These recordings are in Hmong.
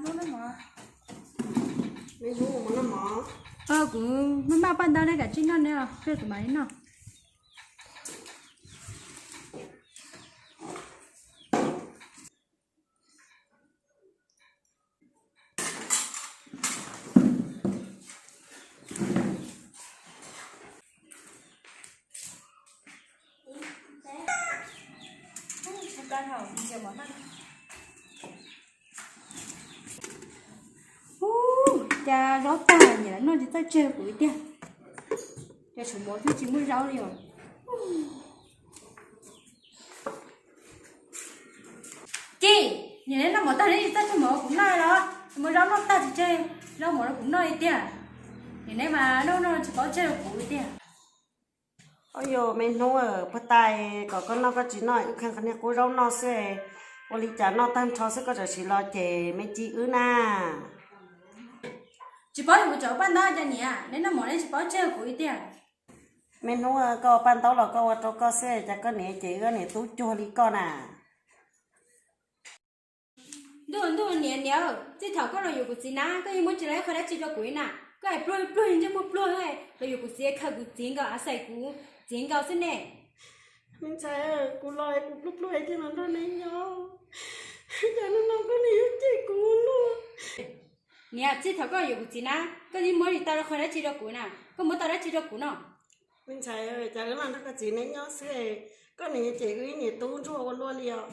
Kuv maj maj paj ntaub ne, kav tsij noj ne, kuv mam li noj. Ub, cas zaub tag, niam lawv noj tsis txawj tseg kuv li tiag. Cas tshuav mov twb tsis muaj zaub li os. Kis, niam neb noj mov tag neb tsis txawj tseg mov kuv noj los? Muaj zaub noj tag tsis tseg zaub mov rau kuv noj li tiag. Niam neb mas noj noj tsis paub tseg rau kuv li tiag. Au yog me hnub, puag ta kom koj noj koj tsis noj, wb kheev qhov niag qub zaub noj xwb, ua li cas noj tag nrho xwb koj tseem sim los cem me ci wb na. Tsis paub yog kuv tseem ua paj ntaub cas niam, neb noj mov neb tsis paub tseg kuv li tiag. Me hnub, koj ua paj ntaub los koj ua rau koj xwb, cas koj niam cem wb niam tub cuag li koj na. Ntuj ntuj niam niam, txij thaum koj los yuav kuv txiv na, koj yeej muab tsis los ib qho dab tsi rau kuv li na. Koj hais pluag pluag ntsej muag pluag los yuav kuv txiv, khaws kuv txiv nkaus, xais kuv txiv nkaus xwb ne. Me ntxhais, kuv los kuv pluag pluag thiaj los nrog neb nyob, cas hnub no koj niam yuav cem kuv ua luaj. Niam, txij thaum koj yuav kuv txiv na, koj yeej muab tsis tau qhov dab tsi rau kuv na, koj muab tau dab tsi rau kuv no? Me ntxhais, cas wb los nrog koj txiv neb nyob xwb, koj niam yuav cem wb niam tub ntsuag ua luaj li os.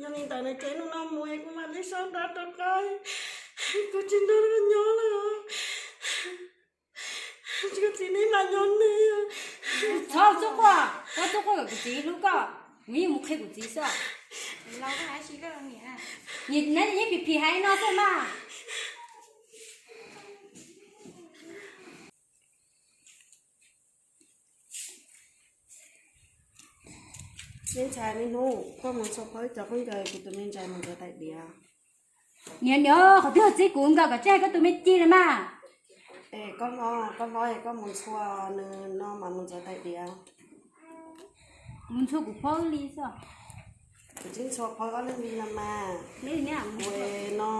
Yog li ntawd na ces hnub no mus kuv mam li sau nra rau koj, kuv tsis nrog koj nyob lawm. Koj txiv neb mam nyob ne. Txhob txhob quaj, koj txhob quaj kom kuv txiv hlub koj, kuv yeej mus qhia kuv txiv xwb. Neb yeej phim phim hais no xwb mas. Me ntxhais, me hnub, koj mus ntxhua phau ib co khaub ncaws, kuv tus me ntxhais mus ntxuav tais diav. Niam niam, qhov twg txib kuv nkaus kom tseg koj tus me ci na mas. Es koj hlob, koj hlob es koj mus ntxhua nws no mas mus ntxuav tais diav. Kuv mus ntxhua kuv phau li xwb. Kuv tsis ntxhua phau ob leeg li no mas. Kuv no,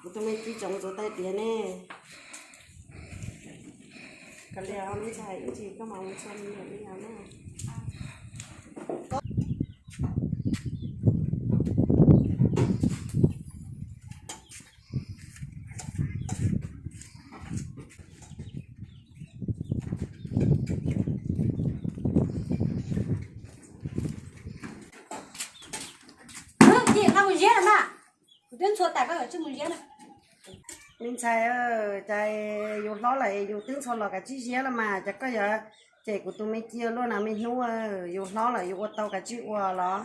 kuv tus me ci tseem mus ntxuav tais diav ne. Kav liam, me ntxhais, ib ntsis koj mam mus ntxhua me nyuam li no na. Ces koj mus ziab los mas, kuv twb ntxhua tas koj yuav tsij mus ziab na. Me ntxhais, cas yus hlob lawm yus twb ntxhua los kav tsij ziab los mas, cas koj yuav cem kuv tus me ci luaj na me hnub, yus hlob lawm yus ua tau kav tsij ua los.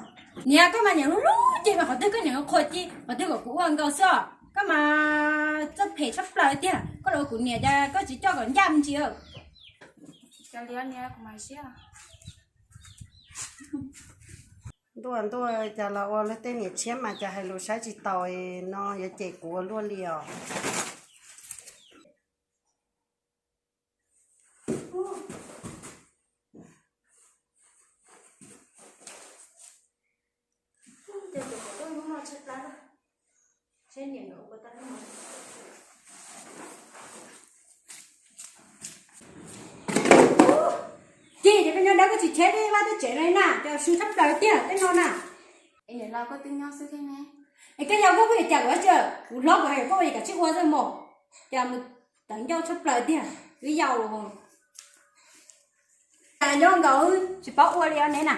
Niam, koj mas niam hlub hlub ces mas qhov twg koj niam qhuas ces qhov twg kom kuv ua nkaus xwb os. Koj mas txawj phem tshaj plaws tiag, koj los ua kuv niam cas koj tsis coj kom ncaj me ntsis. Ntuj ntuj, cas los ua luag tej niam tshiab mas cas hais lus saib tsis taus no yuav cem kuv ua luaj li os. Ces cov peb nyob dab koj tsis cheb tej vaj tej tsev no li na, cov su tshaj plaws tiag tej no na. Es niam los koj twb nyob xwb thiab ne. Es koj yog koj kuj yuav cas kuv tsi, kuv hlob kuv hais kom koj ua yam kav tsij ua xwb mos. Cas mus tawv ncauj tshaj plaws tiag, wb yau. Cas nyob nkaus tsis paub ua li os neb na.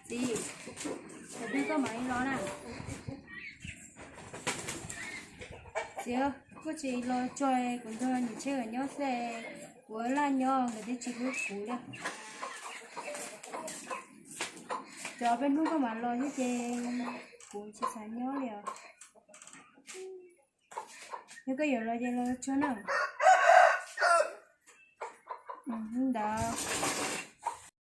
Txiv, thaum twg koj mam li los na? Txiv, koj tsis los tso, kuv nrog niam Tsheb nkawd nyob xwb, kuv laj nyob nkawd twb tsis hlub kuv li. Cov peb hnub koj mam los thiab ces kuv tsis xav nyob li os. Yog koj yuav los ces los tso na. Ntawd.